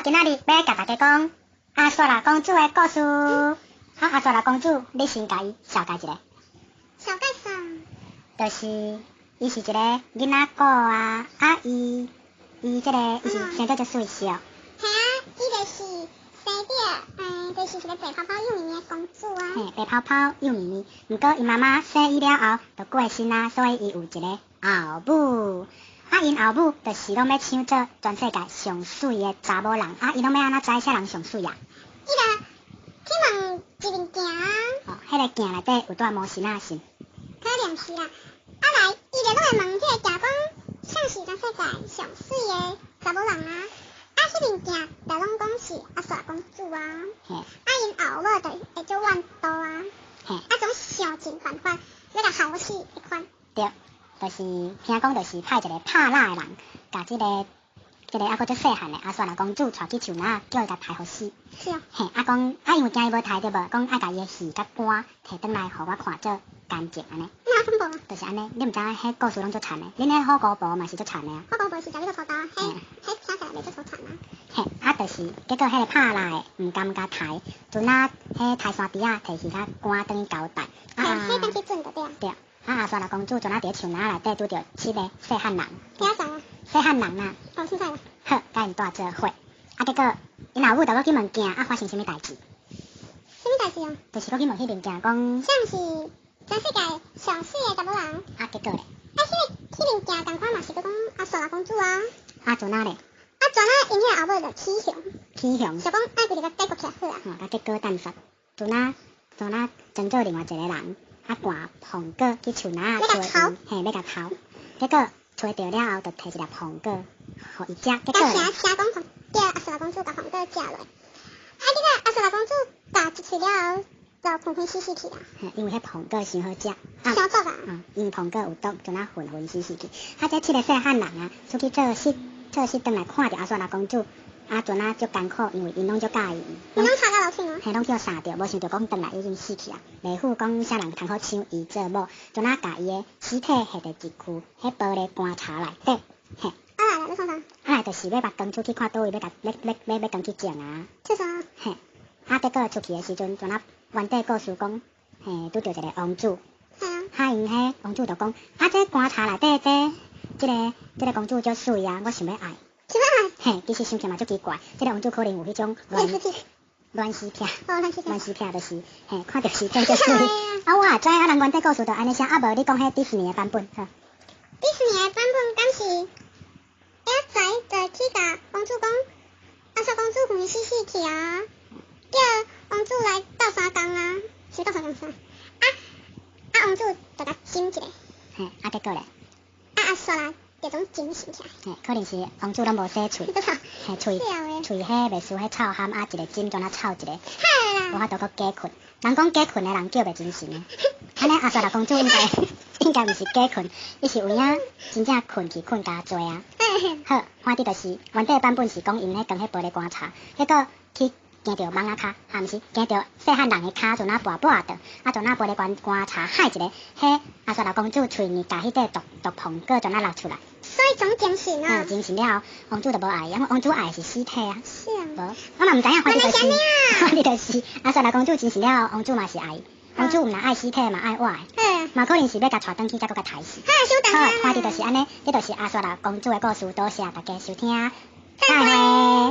今仔日欲共大家講阿雪啦公主的故事。啊，阿雪啦公主，你先共伊紹介一下。紹介啥？就是伊是一个囡仔古啊，啊伊伊這個伊是生做足媠是哦。嘿啊，伊就是生佇就是一個白泡泡幼咪咪的公主啊。嘿，白泡泡幼咪咪，毋過伊媽媽生伊了後就過身啊，所以伊有一個後母。啊，𪜶後母就是攏欲搶做全世界上媠的查某人，啊，伊攏欲按怎知啥人上媠啊？伊就去問一面鏡啊。哦，彼個鏡內底有帶魔神仔是？可能是啦。啊來，伊就攏會問彼個鏡講，啥是全世界上媠的查某人啊？啊，彼面鏡就攏講是阿雪公主啊。啊，𪜶後母就會足怨妒啊。啊，總想盡辦法欲共害死彼款。對，就是聽講就是派一個拍蠟的人，共這個猶閣足細漢的阿雪啦公主帶去樹林，叫伊共刣予死。是啊。嘿，啊講啊，因為驚伊無刣著無，講愛共伊的魚佮肝提轉來予我看做乾淨按呢。哪恐怖啊！就是按呢，你毋知影彼故事攏足殘的，恁彼虎姑婆嘛是足殘的啊。虎姑婆是食彼個粗刀，彼彼聽起來袂足粗殘啊。嘿，啊，就是結果彼個拍蠟的毋甘共刣，陣仔彼刣山豬仔提魚佮肝轉去交代。啊，彼轉去準就對啊。對，啊阿雪啦公主陣仔佇咧樹林內底拄著七個細漢人。聽啥啊？細漢人啊。哦，凊彩啦。好，共𪜶蹛做伙，啊，結果𪜶後母就閣去問鏡，啊，發生啥物代誌？啥物代誌啊？就是閣去問彼面鏡講。啥是全世界上媠的查某人？啊，結果咧？啊，彼個彼面鏡仝款嘛是閣講阿雪啦公主啊。啊，陣仔咧？啊，陣仔𪜶彼個後母就起凶。起凶。想講愛規日共解決起來好啊。吼，共結果彈殺，陣仔陣仔裝做另外一個人，啊，趕蘋果去樹林仔揣伊，嘿，欲共偷，結果揣著了後，就提一粒蘋果予伊食，結果。聲聲講，叫阿雪啦公主共蘋果食落，啊，結果阿雪啦公主咬一喙了後，就昏昏死死去啊。嘿，因為彼蘋果傷好食。傷毒啊！嗯，因為蘋果有毒，陣仔昏昏死死去。啊，這七個細漢人啊，出去做穡，做穡轉來看著阿雪啦公主，啊，陣仔足艱苦，因為𪜶攏足佮意伊。𪜶攏吵甲流喙嗎？嘿，攏叫殺著，無想著講轉來已經死去啊。袂赴講啥人通好搶伊做某，陣仔共伊的屍體下佇一區彼玻璃棺材內底，嘿。啊來啦，欲創啥？啊來就是欲目光出去看佗位，欲共欲欲欲欲轉去種啊。創啥？嘿，啊結果出去的時陣，陣仔原底故事講，嘿，拄著一個王子。嘿啊。啊𪜶彼王子就講，啊這棺材內底這這個這個公主足媠啊，我想欲愛。想欲愛？嘿，其實想起來嘛足奇怪，這個王子可能有彼種戀戀屍癖。哦，戀屍癖。戀屍癖就是，嘿，看著屍體足媠。啊，我也知啊，人原底故事就按呢寫，啊無你講彼迪士尼的版本，好。迪士尼的版本敢是？遐仔就去共王子講，阿雪公主昏昏死死去啊，叫王子來鬥相共啊，是鬥相共啥？啊啊，王子就共審一下。嘿，啊結果咧？啊阿雪啦，就總精神起來。嘿，可能是王子攏無洗喙，嘿，喙喙彼袂輸彼臭譀啊，一個針怎啊臭一個，無法度閣假睏。人講假睏的人叫袂精神的，按呢阿雪啦公主應該應該毋是假睏，伊是有影真正睏去睏加濟啊。好，反正就是原底版本是講𪜶彼扛彼玻璃棺材，結果去行著蠓仔跤，啊毋是行著細漢人的跤，陣仔跋跋倒，啊陣仔玻璃棺棺材害一个，彼阿雪啦公主喙爾共彼塊毒毒蘋果陣仔落出來。所以總精神啊。嗯，精神了後，王子就無愛伊，因為王子愛的是屍體啊。是啊。無，我嘛毋知影，反正就是，反正就是阿雪啦公主精神了後，王子嘛是愛伊，王子毋但愛屍體嘛愛活的。嘛可能是欲共帶轉去，才閣共刣死。好，反正就是按呢，這就是阿雪啦公主的故事，多謝大家收聽，再會。